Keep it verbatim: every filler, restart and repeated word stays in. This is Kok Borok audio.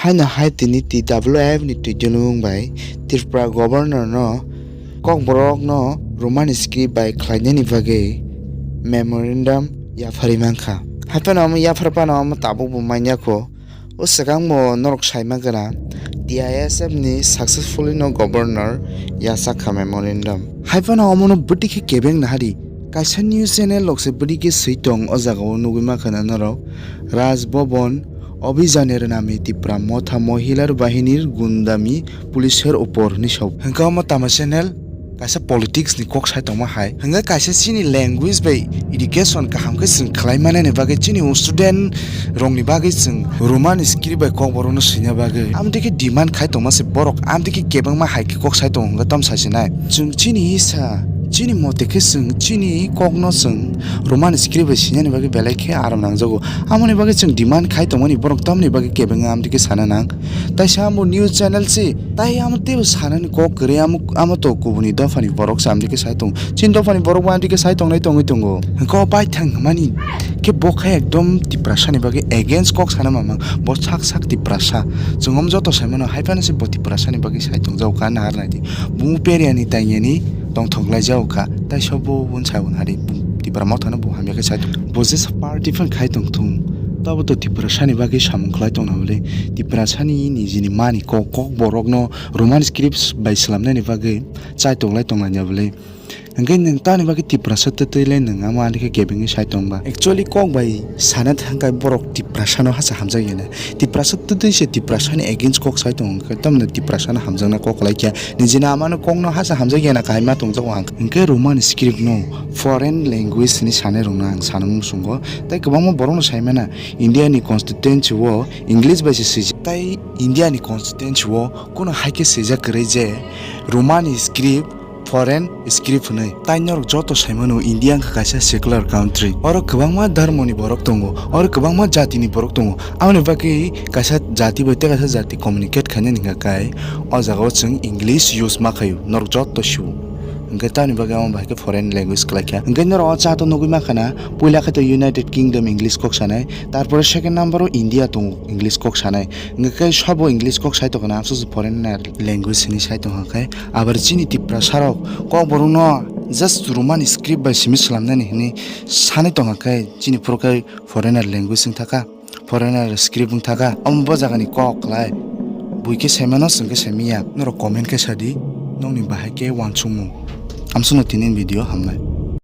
Haino hai tini T W F ni twijlwng bai Tripura Governor no Kokborok no Roman script bai khlainani bagwi memorandum yapharwi mankha. Haiphano omo yaphar phano omo tabuk bo manya kho. O swkang bo norok saima gana T I S F ni successfully no Governor yachakha memorandum. Haiphano omo no bwtwi khe kebeng nahari. Kaisa news channel rok se bwrwi khe swi tong o jaga o nugwi mankha na norok. Raj Bhavan Abhijane Rwnami Tipra Motha Mohilar Bahinir Gundami Policer Upor hinwi sao. Hwnkhe omo tama channel kaisa politics ni kok sai tongma hai. Hwnkhe kaisa chini language bai education kaham khe chwng khlai manani bagwi chini student rokni bagwi chwng Roman script bai kokborokno swina bagwi amtwi khe demand khai tongma se borok amtwi khe kebengma hai khe kok sai tongo hwnkhe tamo sai se nai. Chwng chini sa, chini mote khe chwng chini kokno chwng Roman script bai swinani bagwi belai khe aram nangjago. Amoni bagwi chwng demand khai tongmani borok tamoni bagwi kebengma amtwi khe sana nang. Taisa amo news channel se, tai amo teibo sanani kok kwrwi amo, amo to kubuni dophani borok se amtwi khe sai tongo. Chini dophani borok bo amtwi khe sai tongnai tongwi tongo. Hwnkhe o baithang hwnmani khe bo khe ekdom Tiprasani bagwi against kok sana mamang, bo sak sak Tiprasa. Chwng omo joto sai mano, hai phano se bo Tiprasani bagwi sai tongjago ka nahar nai di. Bumu Periyani taiyani tongthok lai jago kha, tai sobo bun sai hwnari Tipra Mothano bo hamya khe sai tong. Bo jesa party phan khai tong thung, tabo to Tiprasani bagwi samung khlai tongna bwle, Tiprasani nijini mani kok, kok borokno Roman script bai swlamnani bagwi chai tonglai tongna bwle. Hwnkhe nwng tamoni bagwi Tiprasa twtwi le nwng amo ani khe kebengwi sai tongba? Actually kok bai sana thangkhe borok Tiprasano hasa hamjak ya na. Tiprasa twtwi se Tiprasani against kok sai tongo hwnkhe tamoni Tiprasano hamjakna kok lai kha. Nijini amano kokno hasa hamjak ya na kahai ma tongjago ang. Hwnkhe Roman script no foreign language hinwi sanai rokno ang sana muchungo. Tai kwbangma borokno sai mano India ni constituency o English bai se swijak. Tai India ni constituency o kuno hai khe swijak kwrwi je Roman script foreign script hwnwi. Tai norok joto sai mano India wngkha kaisa secular country. Oro kwbangma dharmoni borok tongo, oro kwbangma jatini borok tongo. Aboni bagwi kaisa jati bai tei kaisa jati communicate khainani hwnkha khe o jagao chwng English use ma khaio, norok joto sio. Hwnkhe tamoni bagwi amo bahai khe foreign language kwlai kha. Hwnkhe norok o chat o nugwi mankha na, puila khe to United Kingdom English kok sanai, tarpore second number o India tongo English kok sanai. Hwnkhe khe sabo English kok sai tongkha na, amsuk foreigner language hinwi sai tongkha khe. Abar chini Tiprasa rok kokborokno just Roman script bai simi swlamnani hinwi sanwi tongkha khe chini phuru khe foreigner language wng thaka, foreigner script wng thaka. Omo bo jagani kok khlai bui khe sai mano, chwng khe sai manya. Norok comment khe sadi, nokni bahai khe uansukmung. Amsukno tini video hambai.